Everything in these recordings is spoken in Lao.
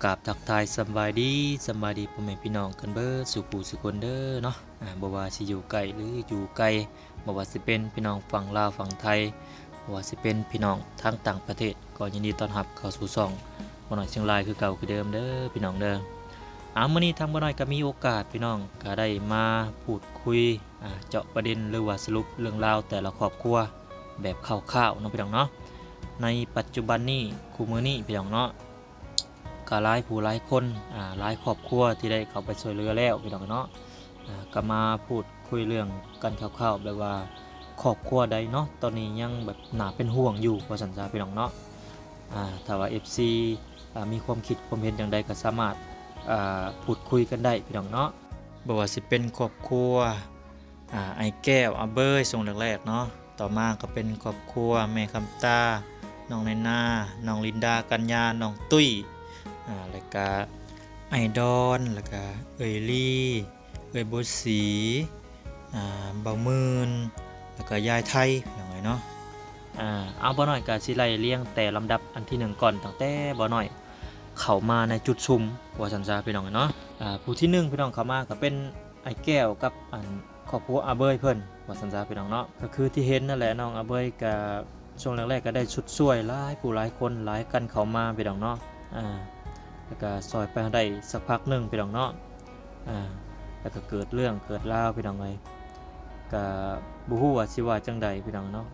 ກາບທັກທາຍສຳບາຍດີ, ສຳບາຍດີພໍ່ແມ່ພີ່ນ້ອງກັນເບິດສູ່ຜູ້ສູ່ຄົນເດີເນາະ. ອາ ບໍ່ວ່າຊິຢູ່ໃກ້ຫຼືຢູ່ໄກ, ບໍ່ວ່າຊິເປັນພີ່ນ້ອງຝັ່ງລາວຝັ່ງໄທ, ບໍ່ວ່າຊິເປັນພີ່ນ້ອງທາງຕ່າງປະເທດ, ກໍຍິນດີຕ້ອນຮັບເຂົ້າສູ່ຊ່ອງບໍ່ນ້ອຍຊຽງລາຍຄືເກົ່າຄືເດີມເດີພີ່ນ້ອງເດີ. ອາ ມື້ນີ້ທາງບໍ່ນ້ອຍກໍມີໂອກາດພີ່ນ້ອງ ກໍໄດ້ມາພູດຄຸຍ ອາ ເຈາະປະເດັນ ຫຼືວ່າສະຫຼຸບເລື່ອງລາວແຕ່ລະຄອບຄົວແບບຄ່າວໆເນາະພີ່ນ້ອງເນາະ. ໃນປັດຈຸບັນນີ້ ຄູ່ມື້ນີ້ພີ່ນ້ອງເນາະ ກໍຫຼາຍຜູ້ຫຼາຍຄົນ ອາ ຫຼາຍຄອບຄົວທີ່ໄດ້ເຂົ້າໄປຊ່ວຍເຫຼືອແລ້ວພີ່ນ້ອງເນາະ. ອາ ກໍມາພູດຄຸຍເລື່ອງກັນຄ່າວໆ ແບບວ່າຄອບຄົວໃດເນາະ ຕອນນີ້ຍັງແບບໜ້າເປັນຫ່ວງຢູ່ ວ່າຊັ້ນຊະພີ່ນ້ອງເນາະ. ອາ ຖ້າວ່າເອັຟຊີ ອາ ມີຄວາມຄິດຄວາມເຫັນຈັ່ງໃດ ກໍສາມາດ ອາ ພູດຄຸຍກັນໄດ້ພີ່ນ້ອງເນາະ. ບໍ່ວ່າຊິເປັນຄອບຄົວ ອາ ອ້າຍແກ້ວ ອາເບີຍ ຊ່ວງແລກໆເນາະ, ຕໍ່ມາກໍເປັນຄອບຄົວແມ່ຄຳຕາ ນ້ອງນາຍນາ ນ້ອງລິນດາ ກັນຍາ ນ້ອງຕຸ້ຍ ອາ ແລ້ວກະອ້າຍດອນ ແລ້ວກະເອື້ອຍລີ ເອື້ອຍບົວສີ ອາ ບ່າວໝື່ນ ແລ້ວກະຍາຍໄທ ພີ່ນ້ອງເອີຍເນາະ. ອາ ເອົາ ບໍ່ນ້ອຍກໍຊິໄລ່ລຽງແຕ່ລຳດັບອັນທີໜຶ່ງກ່ອນ ຕັ້ງແຕ່ບໍ່ນ້ອຍເຂົ້າມາໃນຈຸດຊຸມ ວ່າຊັ້ນຊະພີ່ນ້ອງເນາະ. ອາ ຜູ້ທີໜຶ່ງ ພີ່ນ້ອງ ເຂົ້າມາກໍເປັນອ້າຍແກ້ວກັບອັນຄອບຄົວອາເບີຍເພິ່ນ ວ່າຊັ້ນຊະພີ່ນ້ອງເນາະ. ກໍຄືທີ່ເຫັນນັ້ນແຫຼະ ນ້ອງອາເບີຍກໍຊ່ວງແລກໆກໍໄດ້ຊົດຊ່ວຍຫຼາຍຜູ້ຫຼາຍຄົນ ຫຼາຍກັນເຂົ້າມາພີ່ນ້ອງເນາະ. ອາ ແລ້ວກໍຊ່ອຍໄປໄດ້ສັກພັກໜຶ່ງພີ່ນ້ອງເນາະ. ອາ ແລ້ວກໍເກີດເລື່ອງເກີດລາວພີ່ນ້ອງເອີຍ, ກໍບໍ່ຮູ້ວ່າຊິວ່າຈັ່ງໃດພີ່ນ້ອງເນາະ.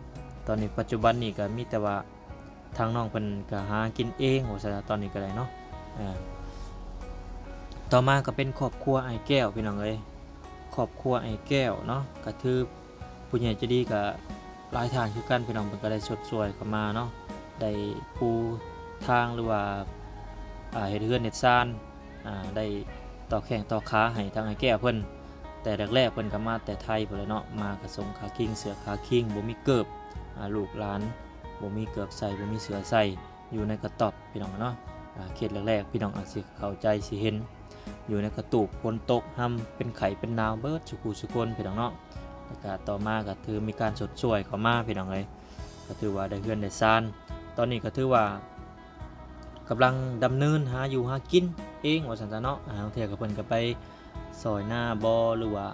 ຕອນນີ້ປັດຈຸບັນນີ້ກໍມີແຕ່ວ່າ ທາງນ້ອງເພິ່ນກໍຫາກິນເອງ ວ່າຊັ້ນ ຕອນນີ້ກໍໄດ້ເນາະ. ເອີ ຕໍ່ມາກໍເປັນຄອບຄົວອ້າຍແກ້ວ ພີ່ນ້ອງເອີຍ, ຄອບຄົວອ້າຍແກ້ວເນາະ ກໍຖືຜູ້ໃຫຍ່ໃຈດີກໍຫຼາຍທ່ານຄືກັນ ພີ່ນ້ອງ, ເພິ່ນກໍໄດ້ຊົດຊ່ວຍເຂົ້າມາເນາະ, ໄດ້ປູທາງ ຫຼືວ່າ ອາ ເຮັດເຮືອນເຮັດຊານ ອາ ໄດ້ຕໍ່ແຂ້ງຕໍ່ຂາໃຫ້ທາງອ້າຍແກ້ວເພິ່ນ. ແຕ່ແລກໆເພິ່ນກໍມາແຕ່ໄທພຸ້ນແຫຼະເນາະ, ມາກໍສົ່ງຂາຄີງເສື້ອຂາຄີງ ບໍ່ມີເກີບ ອາ ລູກຫຼານ ບໍ່ມີເກີບໃສ່ ບໍ່ມີເສື້ອໃສ່ ຢູ່ໃນກະຕ໊ອບ ພີ່ນ້ອງເນາະ. ອາ ເຂດແລກໆ ພີ່ນ້ອງອາດຊິເຂົ້າໃຈ ຊິເຫັນຢູ່ໃນກະຕູບ, ຝົນຕົກ ຮຳ ເປັນໄຂ້ເປັນໜາວເບິດສູ່ຜູ້ສູ່ຄົນ ພີ່ນ້ອງເນາະ. ແລ້ວກະຕໍ່ມາກໍຖືມີການຊົດຊ່ວຍເຂົ້າມາ ພີ່ນ້ອງເອີຍ, ກໍຖືວ່າໄດ້ເຮືອນໄດ້ຊານ. ຕອນນີ້ກໍຖືວ່າກຳລັງດຳເນີນຫາຢູ່ຫາກິນເອງ ວ່າຊັ້ນຊະເນາະ. ອາ ບາງເທື່ອກໍເພິ່ນກໍໄປ ຊອຍນາບໍ ຫຼືວ່າ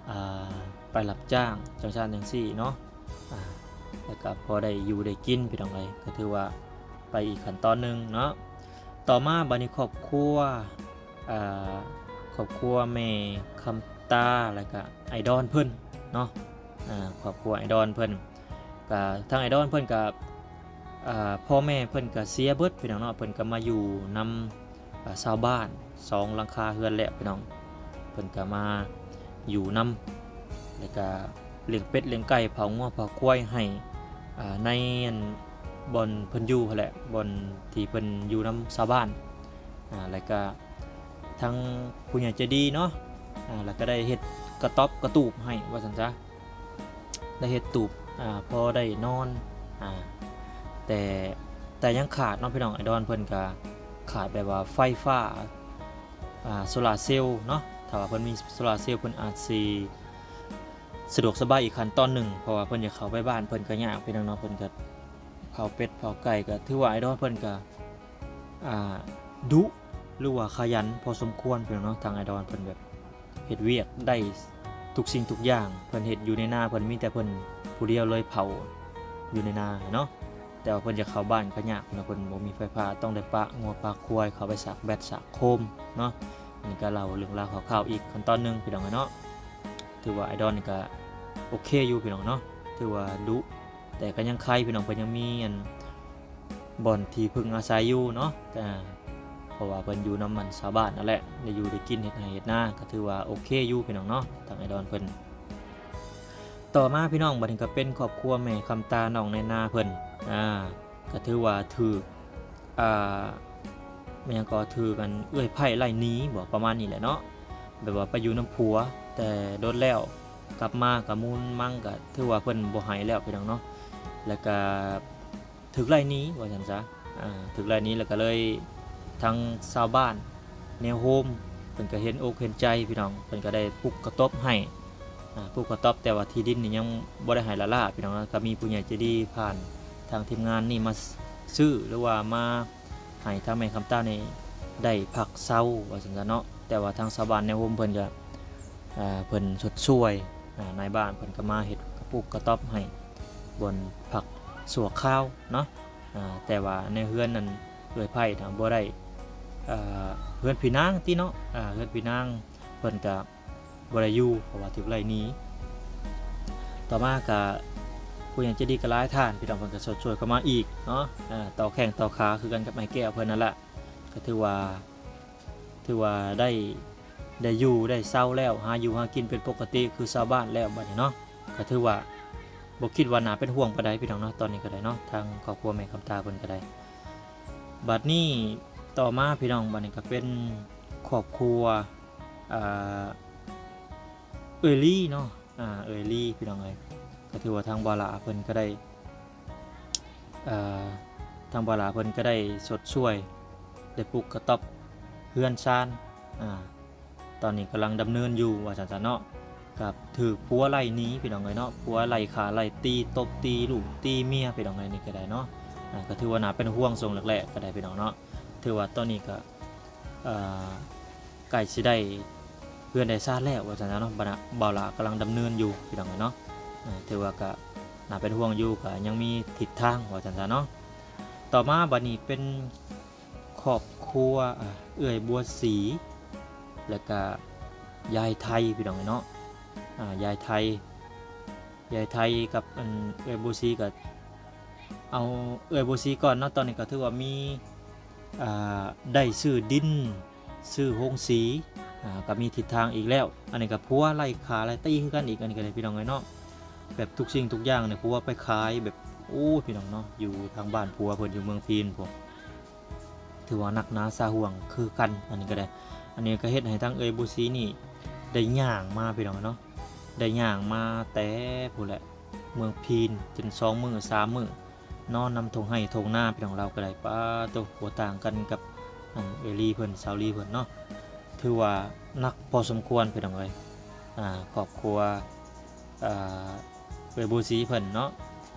ອ່າ ໄປຮັບຈ້າງຈັ່ງຊັ້ນຈັ່ງຊີ້ເນາະ, ອາ ແລ້ວກໍພໍໄດ້ຢູ່ໄດ້ກິນ ພີ່ນ້ອງເອີຍ, ກໍຖືວ່າໄປອີກຂັ້ນຕອນໜຶ່ງເນາະ. ຕໍ່ມາບັດນີ້ຄອບຄົວ ອ່າ ຄອບຄົວແມ່ຄຳຕາ ແລ້ວກໍອ້າຍດອນເພິ່ນເນາະ, ອາ ຄອບຄົວອ້າຍດອນເພິ່ນ ກະທາງອ້າຍດອນເພິ່ນກະ ອາ ພໍ່ແມ່ເພິ່ນກະເສຍເບິດ ພີ່ນ້ອງເນາະ, ເພິ່ນກະມາຢູ່ນຳ ອາ ຊາວບ້ານສອງຫຼັງຄາເຮືອນແລ້ວ ພີ່ນ້ອງ, ເພິ່ນກະມາຢູ່ນຳ ແລ້ວກະລ້ຽງເປັດລ້ຽງໄກ່ ເຝົ້າງົວເຝົ້າຄວາຍໃຫ້ ອາ ໃນອັນບ່ອນເພິ່ນຢູ່ຫັ້ນແຫຼະ, ບ່ອນທີ່ເພິ່ນຢູ່ນຳຊາວບ້ານ ອາ ແລ້ວກະ ທາງຜູ້ໃຫຍ່ໃຈດີເນາະ ອາ ແລ້ວກໍໄດ້ເຮັດກະຕ໊ອບກະຕູບໃຫ້ ວ່າຊັ້ນຊະ, ໄດ້ເຮັດຕູບ ອາ ພໍໄດ້ນອນ ອາ ແຕ່ ແຕ່ຍັງຂາດເນາະ ພີ່ນ້ອງ, ອ້າຍດອນເພິ່ນກໍຂາດແບບວ່າໄຟຟ້າ ອາ ໂຊລາເຊວເນາະ. ຖ້າວ່າເພິ່ນມີໂຊລາເຊວ ເພິ່ນອາດຊິສະດວກສະບາຍອີກຂັ້ນຕອນໜຶ່ງ, ເພາະວ່າເພິ່ນຈະເຂົ້າໄປບ້ານເພິ່ນກໍຍາກ ພີ່ນ້ອງເນາະ, ເພິ່ນກໍເຜົາເປັດເຜົາໄກ່. ກໍຖືວ່າອ້າຍດອນເພິ່ນກໍ ອ່າ ດຸ ຫຼືວ່າຂະຫຍັນພໍສົມຄວນ ພີ່ນ້ອງເນາະ. ທາງອ້າຍດອນເພິ່ນແບບເຮັດວຽກໄດ້ທຸກສິ່ງທຸກຢ່າງ, ເພິ່ນເຮັດຢູ່ໃນນາ ເພິ່ນມີແຕ່ເພິ່ນຜູ້ດຽວເລີຍເຜົາຢູ່ໃນນາເນາະ. ແຕ່ວ່າເພິ່ນຈະເຂົ້າບ້ານກໍຍາກເນາະ, ເພິ່ນບໍ່ມີໄຟຟ້າ, ຕ້ອງໄດ້ປະງົວປະຄວາຍ ເຂົ້າໄປສາກແບັດສາກໂຄມເນາະ. ນີ້ກໍເລົ່າເລື່ອງລາວຄ່າວໆອີກຂັ້ນຕອນໜຶ່ງ ພີ່ນ້ອງເນາະ. ຖືວ່າອ້າຍດອນນີ້ກໍໂອເຄຢູ່ ພີ່ນ້ອງເນາະ, ຖືວ່າດຸ ແຕ່ກໍຍັງໄຄ ພີ່ນ້ອງ, ເພິ່ນຍັງມີອັນ ບ່ອນທີ່ເພິ່ງອາໄສຢູ່ເນາະ, ເພາະວ່າເພິ່ນຢູ່ນຳອັນຊາວບ້ານນັ້ນແຫຼະ, ໄດ້ຢູ່ໄດ້ກິນ ເຮັດໄຮ່ເຮັດນາ ກໍຖືວ່າໂອເຄຢູ່ ພີ່ນ້ອງເນາະ, ທາງອ້າຍດອນເພິ່ນ. ຕໍ່ມາ ພີ່ນ້ອງ, ບັດນີ້ກໍເປັນຄອບຄົວແມ່ຄຳຕາ ນ້ອງນາຍນາເພິ່ນ ອາ ກໍຖືວ່າຖືກ ອາ ແມ່ນຫຍັງກໍ ຖືກອັນເອື້ອຍໃພ້ໄລ່ໜີບໍ ປະມານນີ້ແຫຼະເນາະ, ແບບວ່າໄປຢູ່ນຳຜົວແຕ່ດົນແລ້ວ ກັບມາກໍມູນມັງ ກໍຖືວ່າເພິ່ນບໍ່ໃຫ້ແລ້ວ ພີ່ນ້ອງເນາະ, ແລ້ວກໍ ຖືກໄລ່ໜີວ່າຊັ້ນຊະ, ອາ ຖືກໄລ່ໜີ ແລ້ວກໍເລີຍທາງຊາວບ້ານແນວໂຮມເພິ່ນກໍເຫັນອົກເຫັນໃຈ ພີ່ນ້ອງ, ເພິ່ນກໍໄດ້ປຸກກະຕົບໃຫ້ ອາ ປຸກກະຕົບ, ແຕ່ວ່າທີ່ດິນນີ້ຍັງບໍ່ໄດ້ໃຫ້ລ້າໆ ພີ່ນ້ອງ, ກໍມີຜູ້ໃຫຍ່ໃຈດີຜ່ານທາງທີມງານນີ້ມາຊື້ ຫຼືວ່າມາໃຫ້ທາງແມ່ຄຳຕານີ້ ໄດ້ພັກເຊົາວ່າຊັ້ນຊະເນາະ. ແຕ່ວ່າທາງຊາວບ້ານແນວໂຮມເພິ່ນກໍ ເອີ ເພິ່ນຊົດຊ່ວຍ ນາຍບ້ານເພິ່ນກໍມາເຮັດກະປຸກກະຕ໊ອບໃຫ້ບ່ອນພັກຊົ່ວຄາວເນາະ. ແຕ່ວ່າໃນເຮືອນນັ້ນເອື້ອຍໄພນະບໍ່ໄດ້ ເຮືອນພີ່ນາງຕິເນາະ ເຮືອນພີ່ນາງເພິ່ນກະ ບໍ່ໄດ້ຢູ່ ເພາະວ່າຖືກໄລ່ໜີ. ຕໍ່ມາກະຜູ້ໃຫຍ່ໃຈດີກະຫຼາຍທ່ານ ພີ່ນ້ອງເພິ່ນກະຊົດຊ່ວຍເຂົ້າມາອີກເນາະ ອາ ຕໍ່ແຂ້ງຕໍ່ຂາຄືກັນກັບອ້າຍແກ້ວເພິ່ນນັ້ນລະ. ກະຖືວ່າ ຖືວ່າໄດ້ ໄດ້ຢູ່ໄດ້ເຊົາແລ້ວ ຫາຢູ່ຫາກິນເປັນປົກກະຕິຄືຊາວບ້ານແລ້ວບັດນີ້ເນາະ. ກະຖືວ່າບໍ່ຄິດວ່າໜ້າເປັນຫ່ວງປານໃດ ພີ່ນ້ອງເນາະ ຕອນນີ້ກະໄດ້ເນາະ ທາງຄອບຄົວແມ່ຄຳຕາເພິ່ນກະໄດ້. ບັດນີ້ຕໍ່ມາ ພີ່ນ້ອງ ບັດນີ້ກະເປັນຄອບຄົວ ອ່າ ເອື້ອຍລີເນາະ ອ່າ ເອື້ອຍລີ ພີ່ນ້ອງເອີຍ. ກະຖືວ່າທາງບ່າວຫຼ້າເພິ່ນກະໄດ້ ອ່າ ທາງບ່າວຫຼ້າເພິ່ນກະໄດ້ຊົດຊ່ວຍ ໄດ້ປຸກກະຕ໊ອບເຮືອນຊານ ອ່າ ຕອນນີ້ກຳລັງດຳເນີນຢູ່ວ່າຊັ້ນຊະເນາະ. ກະຖືກຜົວໄລ່ໜີ ພີ່ນ້ອງເອີຍເນາະ ຜົວໄລ່ຂ້າໄລ່ຕີ ຕົບຕີລູກຕີເມຍ ພີ່ນ້ອງເອີຍ ນີ້ກະໄດ້ເນາະ. ອ່າ ກະຖືວ່າໜ້າເປັນຫ່ວງຊ່ວງແລກໆກະໄດ້ ພີ່ນ້ອງເນາະ. ຖືວ່າຕອນນີ້ກະ ອ່າ ໃກ້ຊິໄດ້ເຮືອນໄດ້ຊານແລ້ວວ່າຊັ້ນຊະເນາະ ບ່າວຫຼ້າກຳລັງດຳເນີນຢູ່ ພີ່ນ້ອງເອີຍເນາະ. ຖືວ່າກະໜ້າເປັນຫ່ວງຢູ່ ກະຍັງມີທິດທາງວ່າຊັ້ນຊະເນາະ. ຕໍ່ມາບັດນີ້ເປັນຄອບຄົວ ອ່າ ເອື້ອຍບົວສີ ແລ້ວກະຍາຍໄທ ພີ່ນ້ອງເອີຍເນາະ ອ່າ ຍາຍໄທ ຍາຍໄທກັບ ອັນ ເອື້ອຍບົວສີ ກະເອົາເອື້ອຍບົວສີກ່ອນເນາະ. ຕອນນີ້ກະຖືວ່າມີ ອ່າ ໄດ້ຊື້ດິນ ຊື້ໂຮງສີ ອ່າ ກະມີທິດທາງອີກແລ້ວ. ອັນນີ້ກະຜົວໄລ່ຂ້າໄລ່ຕີຄືກັນອີກ ອັນນີ້ກະໄດ້ ພີ່ນ້ອງເອີຍເນາະ. ແບບທຸກສິ່ງທຸກຢ່າງນີ້ຜົວໄປຂາຍແບບ ໂອ້ ພີ່ນ້ອງເນາະ ຢູ່ທາງບ້ານຜົວເພິ່ນຢູ່ເມືອງພີນພຸ້ນ ຖືວ່າໜັກໜາສາຫ່ວງຄືກັນ ອັນນີ້ກະໄດ້. ອັນນີ້ກະເຮັດໃຫ້ທາງເອື້ອຍບົວສີນີ້ໄດ້ຍ່າງມາ ພີ່ນ້ອງເນາະ ໄດ້ຍ່າງມາແຕ່ພຸ້ນແຫຼະ ເມືອງພີນ ຈົນສອງມື້ສາມມື້ ນອນນຳທົ່ງໄຮ່ທົ່ງນາ ພີ່ນ້ອງ. ລາວກະໄດ້ ປາໂຕ ບໍ່ຕ່າງກັນກັບ ອັນ ເອື້ອຍລີເພິ່ນ ສາວລີເພິ່ນເນາະ. ຖືວ່າໜັກພໍສົມຄວນ ພີ່ນ້ອງເອີຍ ອ່າ ຄອບຄົວ ອ່າ ເອື້ອຍບົວສີເພິ່ນເນາະ.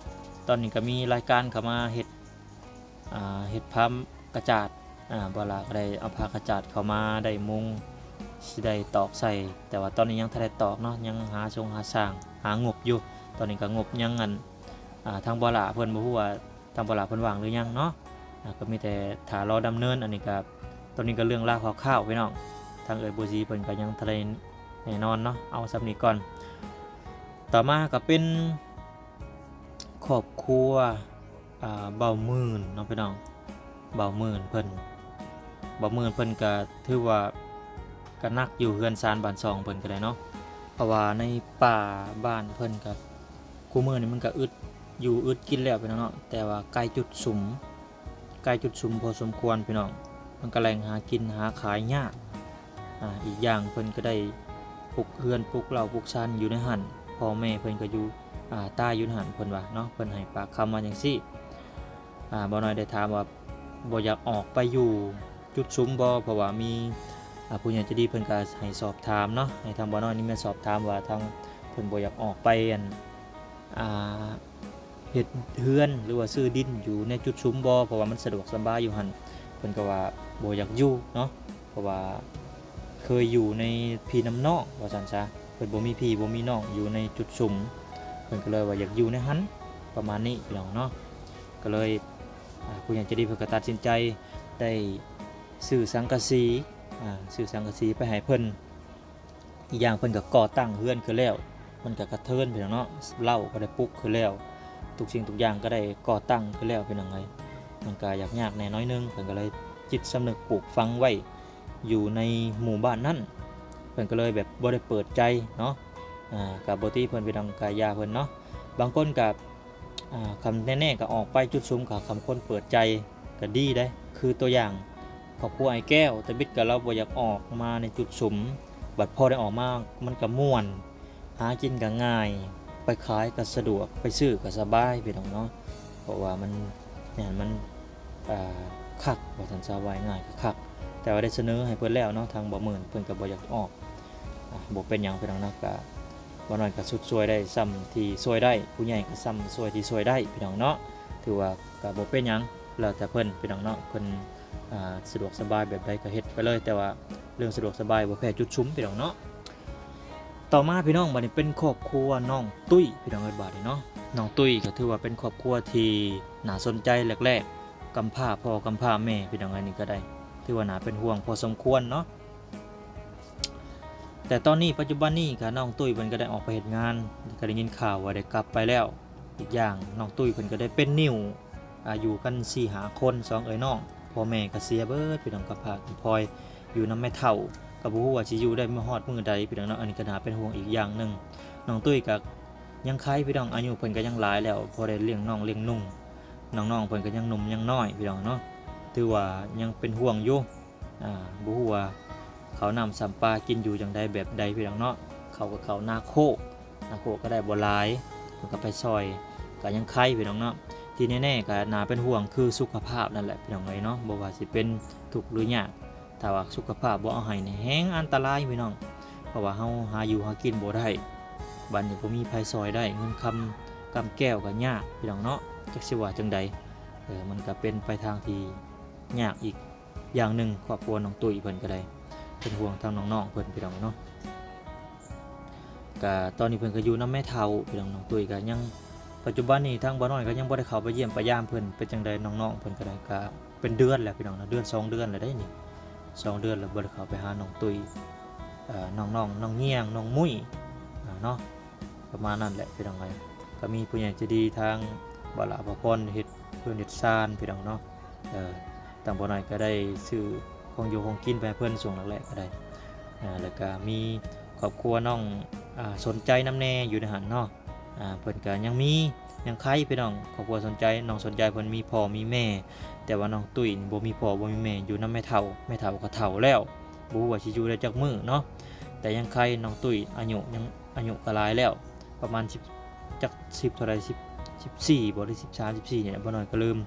ຕອນນີ້ກະມີລາຍການເຂົ້າມາເຮັດ ອ່າ ເຮັດພາມກະຈາດ ອ່າ ບ່າວຫຼ້າກະໄດ້ເອົາຜ້າກະຈາດເຂົ້າມາ ໄດ້ມຸງ ຊິໄດ້ຕອກໃສ່ ແຕ່ວ່າຕອນນີ້ຍັງທັນໄດ້ຕອກເນາະ ຍັງຫາຊົງຫາຊ່າງ ຫາງົບຢູ່. ຕອນນີ້ກະງົບຍັງ ອັນ ອ່າ ທາງບ່າວຫຼ້າເພິ່ນບໍ່ຮູ້ວ່າ ທາງບ່າວຫຼ້າເພິ່ນວ່າງຫຼືຍັງເນາະ ອ່າ ກະມີແຕ່ຖ້າລໍດຳເນີນ. ອັນນີ້ກະ ຕອນນີ້ກະເລື່ອງລາວຄ່າວໆ ພີ່ນ້ອງ ທາງເອື້ອຍບົວສີເພິ່ນກະຍັງທັນໄດ້ແນ່ນອນເນາະ ເອົາສ່ຳນີ້ກ່ອນ. ຕໍ່ມາກະເປັນຄອບຄົວ ອ່າ ບ່າວໝື່ນເນາະ ພີ່ນ້ອງ ບ່າວໝື່ນເພິ່ນ ບ່າວໝື່ນເພິ່ນກະຖືວ່າກະໜັກຢູ່ ເຮືອນຊານບ້ານຊ່ອງເພິ່ນກະໄດ້ເນາະ. ເພາະວ່າໃນປ່າບ້ານເພິ່ນກະ ຄູ່ມື້ນີ້ມັນກະອຶດຢູ່ອຶດກິນແລ້ວ ພີ່ນ້ອງເນາະ ແຕ່ວ່າໄກຈຸດສຸມ ໄກຈຸດສຸມພໍສົມຄວນ ພີ່ນ້ອງ. ມັນກະແຫຼ່ງຫາກິນຫາຂາຍຍາກ ອາ ອີກຢ່າງເພິ່ນກະໄດ້ປຸກເຮືອນປຸກເລົ້າປຸກຊານຢູ່ໃນຫັ້ນ ພໍ່ແມ່ເພິ່ນກະຢູ່ ອາ ຕາຍຢູ່ໃນຫັ້ນ ເພິ່ນວ່າເນາະ ເພິ່ນໃຫ້ປາກຄຳມາຈັ່ງຊີ້. ອາ ບ່າວນ້ອຍໄດ້ຖາມວ່າບໍ່ຢາກອອກໄປຢູ່ຈຸດສຸມບໍ່ ເພາະວ່າມີ ອາ ຜູ້ໃຫຍ່ໃຈດີເພິ່ນກະໃຫ້ສອບຖາມເນາະ ໃຫ້ທາງບ່າວນ້ອຍນີ້ມາສອບຖາມວ່າທາງເພິ່ນບໍ່ຢາກອອກໄປ ອັນ ອາ ເຮັດເຮືອນ ຫຼືວ່າຊື້ດິນຢູ່ໃນຈຸດສຸມບໍ່ ເພາະວ່າມັນສະດວກສະບາຍຢູ່ຫັ້ນ. ເພິ່ນກະວ່າບໍ່ຢາກຢູ່ເນາະ ເພາະວ່າເຄີຍຢູ່ໃນພີ່ນຳນ້ອງວ່າຊັ້ນຊະ ເພິ່ນບໍ່ມີພີ່ບໍ່ມີນ້ອງຢູ່ໃນຈຸດສຸມ ເພິ່ນກະເລີຍວ່າຢາກຢູ່ໃນຫັ້ນ ປະມານນີ້ ພີ່ນ້ອງເນາະ. ກະເລີຍ ອາ ຜູ້ໃຫຍ່ໃຈດີເພິ່ນກະຕັດສິນໃຈໄດ້ຊື້ສັງກະສີ ອາ ຊື້ສັງກະສີໄປໃຫ້ເພິ່ນ. ອີກຢ່າງເພິ່ນກະກໍ່ຕັ້ງເຮືອນຂຶ້ນແລ້ວ ມັນກະກະເທີນ ພີ່ນ້ອງເນາະ ເລົ້າກະໄດ້ປຸກຂຶ້ນແລ້ວ ທຸກສິ່ງທຸກຢ່າງກະໄດ້ກໍ່ຕັ້ງຂຶ້ນແລ້ວ ພີ່ນ້ອງເອີຍ. ມັນກະຍາກຍາກແດ່ໜ້ອຍໜຶ່ງ ເພິ່ນກະເລີຍຈິດສຳນຶກປູກຝັງໄວ້ຢູ່ໃນໝູ່ບ້ານນັ້ນ ເພິ່ນກະເລີຍແບບບໍ່ໄດ້ເປີດໃຈເນາະ ອາ ກະບໍ່ຕິເພິ່ນ ພີ່ນ້ອງ ກະຢ່າເພິ່ນເນາະ. ບາງຄົນກະ ອາ ຄຳແນ່ໆກະອອກໄປຈຸດສຸມ ກະຄຳຄົນເປີດໃຈກະດີເດ້ ຄືຕົວຢ່າງຄອບຄົວອ້າຍແກ້ວ ຕາບິດກະລາວບໍ່ຢາກອອກມາໃນຈຸດສຸມ ບັດພໍໄດ້ອອກມາມັນກະມ່ວນ ຫາກິນກະງ່າຍ ໄປຂາຍກະສະດວກ ໄປຊື້ກະສະບາຍ ພີ່ນ້ອງເນາະ. ເພາະວ່າມັນ ແມ່ນມັນ ອາ ຄັກວ່າຊັ້ນຊະ ເວົ້າງ່າຍກະຄັກ ແຕ່ວ່າໄດ້ສະເໜີໃຫ້ເພິ່ນແລ້ວເນາະ ທາງບ່າວໝື່ນເພິ່ນກະບໍ່ຢາກອອກ. ອາ ບໍ່ເປັນຫຍັງ ພີ່ນ້ອງເນາະ ກະ ບ່າວນ້ອຍກະຊຸດຊ່ວຍໄດ້ສ່ຳທີ່ຊ່ວຍໄດ້ ຜູ້ໃຫຍ່ກະສ່ຳຊ່ວຍທີ່ຊ່ວຍໄດ້ ພີ່ນ້ອງເນາະ. ຖືວ່າກະບໍ່ເປັນຫຍັງ ແລ້ວແຕ່ເພິ່ນ ພີ່ນ້ອງເນາະ ເພິ່ນ ອ່າ ສະດວກສະບາຍແບບໃດກໍເຮັດໄປເລີຍ ແຕ່ວ່າເລື່ອງສະດວກສະບາຍບໍ່ແພ້ຈຸດສຸມ ພີ່ນ້ອງເນາະ. ຕໍ່ມາ ພີ່ນ້ອງ ບາດນີ້ເປັນຄອບຄົວນ້ອງຕຸ້ຍ ພີ່ນ້ອງເອີຍ ບາດນີ້ເນາະ. ນ້ອງຕຸ້ຍກໍຖືວ່າເປັນຄອບຄົວທີ່ໜ້າສົນໃຈແລກໆ ກຳພ້າພໍ່ກຳພ້າແມ່ ພີ່ນ້ອງເອີຍ ນີ້ກໍໄດ້ ຖືວ່າໜ້າເປັນຫ່ວງພໍສົມຄວນເນາະ. ແຕ່ຕອນນີ້ ປັດຈຸບັນນີ້ກໍນ້ອງຕຸ້ຍເພິ່ນກໍໄດ້ອອກໄປເຮັດງານ ກໍໄດ້ຍິນຂ່າວວ່າໄດ້ກັບໄປແລ້ວ. ອີກຢ່າງນ້ອງຕຸ້ຍເພິ່ນກໍໄດ້ເປັນນິ້ວ ອາ ຢູ່ກັນສີ່ຫ້າຄົນ ສອງເອື້ອຍນ້ອງ ພໍ່ແມ່ກໍເສຍເບິດ ພີ່ນ້ອງ ກຳພ້າກຳພ້ອຍ ຢູ່ນຳແມ່ເຖົ້າ ກໍບໍ່ຮູ້ວ່າຊິຢູ່ໄດ້ມາຮອດມື້ໃດ ພີ່ນ້ອງເນາະ. ອັນນີ້ກໍໜ້າເປັນຫ່ວງອີກຢ່າງໜຶ່ງ. ນ້ອງຕຸ້ຍກໍຍັງໄຄ ພີ່ນ້ອງ ອາຍຸເພິ່ນກໍຍັງຫຼາຍແລ້ວ ພໍໄດ້ລ້ຽງນ້ອງລ້ຽງນຸ່ງ ນ້ອງໆເພິ່ນກໍຍັງໜຸ່ມຍັງນ້ອຍ ພີ່ນ້ອງເນາະ. ຖືວ່າຍັງເປັນຫ່ວງຢູ່ ອ່າ ບໍ່ຮູ້ວ່າເຂົ້ານ້ຳຊ້ຳປາກິນຢູ່ຈັ່ງໃດແບບໃດ ພີ່ນ້ອງເນາະ. ເຂົ້າກໍເຂົ້ານາໂຄກ ນາໂຄກກໍໄດ້ບໍ່ຫຼາຍ ເພິ່ນກໍໄປຊ່ອຍ ກໍຍັງໄຄ ພີ່ນ້ອງເນາະ. ທີ່ແນ່ໆກໍໜ້າເປັນຫ່ວງຄືສຸຂະພາບນັ້ນແຫຼະ ພີ່ນ້ອງເອີຍເນາະ. ບໍ່ວ່າຊິເປັນທຸກຫຼືຍາກ ຖ້າວ່າສຸຂະພາບບໍ່ເອົາໃຫ້ນີ້ແຮງອັນຕະລາຍ ພີ່ນ້ອງ ເພາະວ່າເຮົາຫາຢູ່ຫາກິນບໍ່ໄດ້ ບັດນີ້ບໍ່ມີໃຜຊ່ອຍໄດ້ ເງິນຄຳກຳແກ້ວກໍຍາກ ພີ່ນ້ອງເນາະ. ຈັກຊິວ່າຈັ່ງໃດ ເອີ ມັນກໍເປັນໄປທາງທີ່ຍາກອີກ ຢ່າງໜຶ່ງ ຄອບຄົວນ້ອງຕຸ້ຍເພິ່ນກໍໄດ້ເປັນຫ່ວງທາງນ້ອງໆເພິ່ນ ພີ່ນ້ອງເນາະ. ກະຕອນນີ້ເພິ່ນກໍຢູ່ນຳແມ່ເຖົ້າ ພີ່ນ້ອງ. ນ້ອງຕຸ້ຍກໍຍັງ ປັດຈຸບັນນີ້ທາງບ່າວນ້ອຍກໍຍັງບໍ່ໄດ້ເຂົ້າໄປຢ້ຽມໄປຢາມເພິ່ນ. ເປັນຈັ່ງໃດ ນ້ອງໆເພິ່ນກໍໄດ້ ກໍເປັນເດືອນແລ້ວ ພີ່ນ້ອງເນາະ ເດືອນສອງເດືອນແລ້ວເດ້ນີ້ ສອງເດືອນແລ້ວບໍ່ໄດ້ເຂົ້າໄປຫານ້ອງຕຸ້ຍ ເອີ ນ້ອງໆ ນ້ອງຍ່ຽງ ນ້ອງມຸ້ຍ ເນາະ. ປະມານນັ້ນແຫຼະ ພີ່ນ້ອງເອີຍ. ກໍມີຜູ້ໃຫຍ່ໃຈດີທາງບ່າວຫຼ້າບ່າວພອນເຮັດເຮືອນເຮັດຊານ ພີ່ນ້ອງເນາະ. ເອີ ທາງບ່າວນ້ອຍກໍໄດ້ຊື້ຂອງຢູ່ຂອງກິນໄປໃຫ້ເພິ່ນຊ່ວງແລກໆກໍໄດ້ ເອີ ແລ້ວກໍມີຄອບຄົວນ້ອງ ອ່າ ສົນໃຈນຳແດ່ຢູ່ໃນຫັ້ນເນາະ. ອ່າ ເພິ່ນກໍຍັງມີ ຍັງໄຄ ພີ່ນ້ອງ ຄອບຄົວສົນໃຈ ນ້ອງສົນໃຈເພິ່ນມີພໍ່ມີແມ່ ແຕ່ວ່ານ້ອງຕຸ້ຍນີ້ບໍ່ມີພໍ່ບໍ່ມີແມ່ ຢູ່ນຳແມ່ເຖົ້າ ແມ່ເຖົ້າກໍເຖົ້າແລ້ວ ບໍ່ຮູ້ວ່າຊິຢູ່ໄດ້ຈັກມື້ເນາະ. ແຕ່ຍັງໄຄ ນ້ອງຕຸ້ຍອາຍຸຍັງ ອາຍຸກໍຫຼາຍແລ້ວ ປະມານສິບ ຈັກສິບເທົ່າໃດ ສິບ ສິບສີ່ບໍ່ ຫຼື ສິບສາມ ສິບສີ່ນີ້ແຫຼະ ບ່າວນ້ອຍກໍລືມ.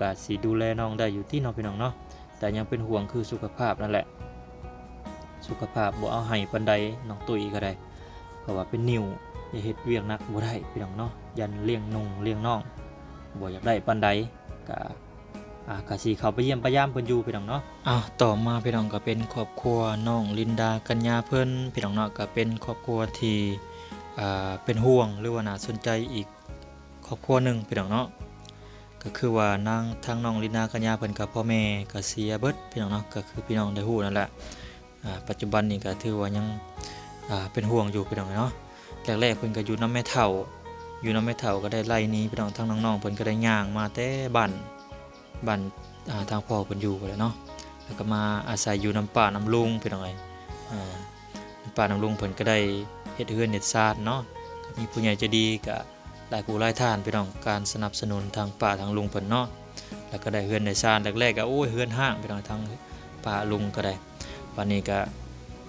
ກໍຊິດູແລນ້ອງໄດ້ຢູ່ຕິເນາະ ພີ່ນ້ອງເນາະ ແຕ່ຍັງເປັນຫ່ວງຄືສຸຂະພາບນັ້ນແຫຼະ ສຸຂະພາບບໍ່ເອົາໃຫ້ປານໃດ ນ້ອງຕຸ້ຍກໍໄດ້ ເພາະວ່າເປັນນິ້ວ ຢ່າເຮັດວຽກໜັກບໍ່ໄດ້ ພີ່ນ້ອງເນາະ. ຢ້ານລ້ຽງນຸ່ງລ້ຽງນ້ອງບໍ່ຢາກໄດ້ປານໃດ ກະ ອ່າ ກະຊິເຂົ້າໄປຢ້ຽມໄປຢາມເພິ່ນຢູ່ ພີ່ນ້ອງເນາະ. ອ່າ ຕໍ່ມາ ພີ່ນ້ອງ ກໍເປັນຄອບຄົວນ້ອງລິນດາ ກັນຍາ ເພິ່ນ ພີ່ນ້ອງເນາະ ກໍເປັນຄອບຄົວທີ່ ອ່າ ເປັນຫ່ວງ ຫຼືວ່າໜ້າສົນໃຈອີກຄອບຄົວໜຶ່ງ ພີ່ນ້ອງເນາະ. ກໍຄືວ່ານາງ ທາງນ້ອງລິນດາ ກັນຍາ ເພິ່ນກໍພໍ່ແມ່ກໍເສຍເບິດ ພີ່ນ້ອງເນາະ ກໍຄືພີ່ນ້ອງໄດ້ຮູ້ນັ້ນແຫຼະ. ອ່າ ປັດຈຸບັນນີ້ກໍຖືວ່າຍັງ ອ່າ ເປັນຫ່ວງຢູ່ ພີ່ນ້ອງເນາະ. ແລກໆເພິ່ນກໍຢູ່ນຳແມ່ເຖົ້າ ຢູ່ນຳແມ່ເຖົ້າກໍໄດ້ໄລ່ໜີ ພີ່ນ້ອງ ທາງນ້ອງໆເພິ່ນກໍໄດ້ຍ່າງມາແຕ່ບ້ານ ບ້ານ ອ່າ ທາງພໍ່ເພິ່ນຢູ່ພຸ້ນແຫຼະເນາະ ແລ້ວກໍມາອາໄສຢູ່ນຳປ້ານຳລຸງ ພີ່ນ້ອງເອີຍ. ອ່າ ນຳປ້ານຳລຸງເພິ່ນກໍໄດ້ເຮັດເຮືອນເຮັດຊານເນາະ ກໍມີຜູ້ໃຫຍ່ໃຈດີກໍ ຫຼາຍຜູ້ຫຼາຍທ່ານ ພີ່ນ້ອງ ການສະໜັບສະໜູນທາງປ້າທາງລຸງເພິ່ນເນາະ ແລ້ວກໍໄດ້ເຮືອນໄດ້ຊານ. ແລກໆກໍ ໂອ້ຍ ເຮືອນຮ້າງ ພີ່ນ້ອງ ທາງປ້າລຸງກໍໄດ້. ບັດນີ້ກໍ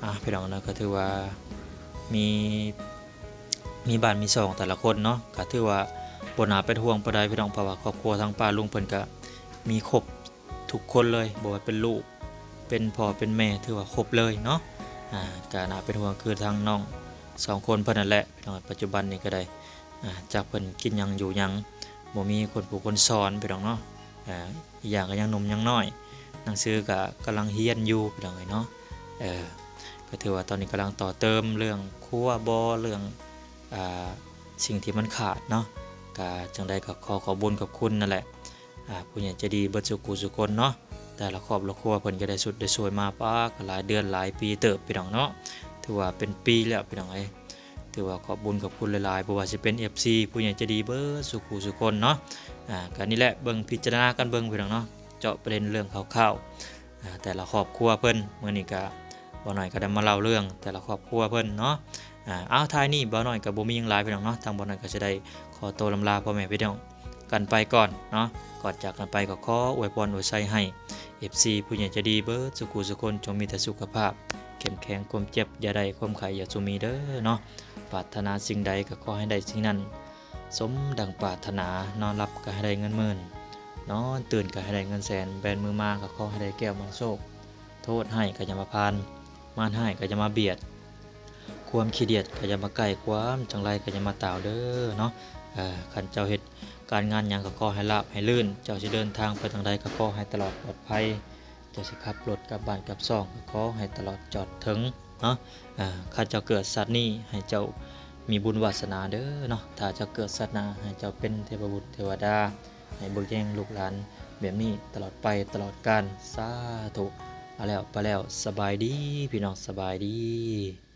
ອ່າ ພີ່ນ້ອງເນາະ ກໍຖືວ່າມີ ມີບ້ານມີຊ່ອງແຕ່ລະຄົນເນາະ ກໍຖືວ່າບໍ່ໜ້າເປັນຫ່ວງປານໃດ ພີ່ນ້ອງ ເພາະວ່າຄອບຄົວທາງປ້າລຸງເພິ່ນກໍມີຄົບ ທຸກຄົນເລີຍ ບໍ່ວ່າເປັນລູກ ເປັນພໍ່ ເປັນແມ່ ຖືວ່າຄົບເລີຍເນາະ. ອ່າ ກະໜ້າເປັນຫ່ວງຄືທາງນ້ອງສອງຄົນເພິ່ນນັ້ນແຫຼະ ພີ່ນ້ອງ. ປັດຈຸບັນນີ້ກໍໄດ້ ອ່າ ຈັກເພິ່ນກິນຫຍັງຢູ່ຫຍັງ ບໍ່ມີຄົນປູກຄົນສອນ ພີ່ນ້ອງເນາະ. ອ່າ ອີກຢ່າງກໍຍັງໜຸ່ມຍັງນ້ອຍ ໜັງສືກໍກຳລັງຮຽນຢູ່ ພີ່ນ້ອງເອີຍເນາະ. ເອີ ກໍຖືວ່າຕອນນີ້ກຳລັງຕໍ່ເຕີມເລື່ອງຄົວບໍ ເລື່ອງ ອ່າ ສິ່ງທີ່ມັນຂາດເນາະ. ກະຈັ່ງໃດກໍຂໍຂອບບຸນຂອບຄຸນນັ້ນແຫຼະ ອ່າ ຜູ້ໃຫຍ່ໃຈດີເບິດສູ່ຜູ້ສູ່ຄົນເນາະ ແຕ່ລະຄອບລະຄົວເພິ່ນກໍໄດ້ຊຸດໄດ້ຊ່ວຍມາ ປາ ກໍຫຼາຍເດືອນຫຼາຍປີເຕີບ ພີ່ນ້ອງເນາະ. ຖືວ່າເປັນປີແລ້ວ ພີ່ນ້ອງເອີຍ. ຖືວ່າຂອບບຸນຂອບຄຸນຫຼາຍໆ ບໍ່ວ່າຊິເປັນ ເອັຟຊີ ຜູ້ໃຫຍ່ໃຈດີເບິດສູ່ຜູ້ສູ່ຄົນເນາະ. ອ່າ ກໍນີ້ແຫຼະ ເບິ່ງພິຈາລະນາກັນເບິ່ງ ພີ່ນ້ອງເນາະ ເຈາະປະເດັນເລື່ອງຄ່າວໆ ອ່າ ແຕ່ລະຄອບຄົວເພິ່ນ. ມື້ນີ້ກໍ ບ່າວນ້ອຍກໍໄດ້ມາເລົ່າເລື່ອງແຕ່ລະຄອບຄົວເພິ່ນເນາະ. ອ່າ ເອົາ ທ້າຍນີ້ບ່າວນ້ອຍກໍບໍ່ມີຫຍັງຫຼາຍ ພີ່ນ້ອງເນາະ. ທາງບ່າວນ້ອຍກໍຈະໄດ້ຂໍໂຕລຳລາພໍ່ແມ່ພີ່ນ້ອງກັນໄປກ່ອນເນາະ. ກ່ອນຈາກກັນໄປກໍຂໍອວຍພອນອວຍໄຊໃຫ້ ເອັຟຊີ ຜູ້ໃຫຍ່ໃຈດີເບິດສູ່ຜູ້ສູ່ຄົນ ຈົ່ງມີແຕ່ສຸຂະພາບເຂັ້ມແຂງ ຄວາມເຈັບຢ່າໄດ້ ຄວາມໄຂ້ຢ່າສູ່ມີເດີເນາະ. ປາດຖະໜາສິ່ງໃດກໍຂໍໃຫ້ໄດ້ສິ່ງນັ້ນ ສົມດັ່ງປາດຖະໜາ. ນອນຫຼັບກໍໃຫ້ໄດ້ເງິນໝື່ນ ນອນຕື່ນກໍໃຫ້ໄດ້ເງິນແສນ. ແບນມືມາກໍຂໍໃຫ້ໄດ້ແກ້ວມະຫາໂຊກ. ໂທດຮ້າຍກໍຢ່າມາຜ່ານ ມານຮ້າຍກໍຢ່າມາບຽດ ຄວາມຂີ້ດຽດກໍຢ່າມາໃກ້ ຄວາມຈັງໄລກໍຢ່າມາຕາວເດີເນາະ. ເອີ ຄັນເຈົ້າເຮັດການງານຫຍັງກໍຂໍໃຫ້ລາບໃຫ້ລື່ນ, ເຈົ້າຊິເດີນທາງໄປທາງໃດກໍຂໍໃຫ້ຕະຫຼອດປອດໄພ, ເຈົ້າຊິຂັບລົດກັບບ້ານກັບຊ່ອງກໍຂໍໃຫ້ຕະຫຼອດຈອດເຖິງເນາະ. ເອີ ຄັນເຈົ້າເກີດຊາດນີ້ໃຫ້ເຈົ້າມີບຸນວາສະໜາເດີເນາະ, ຖ້າເຈົ້າເກີດຊາດໜ້າໃຫ້ເຈົ້າເປັນເທບະບຸດເທວະດາ ໃຫ້ເບິ່ງແຍງລູກຫຼານແບບນີ້ຕະຫຼອດໄປຕະຫຼອດການ ສາທຸ. ເອົາແລ້ວ ໄປແລ້ວ ສະບາຍດີພີ່ນ້ອງ ສະບາຍດີ.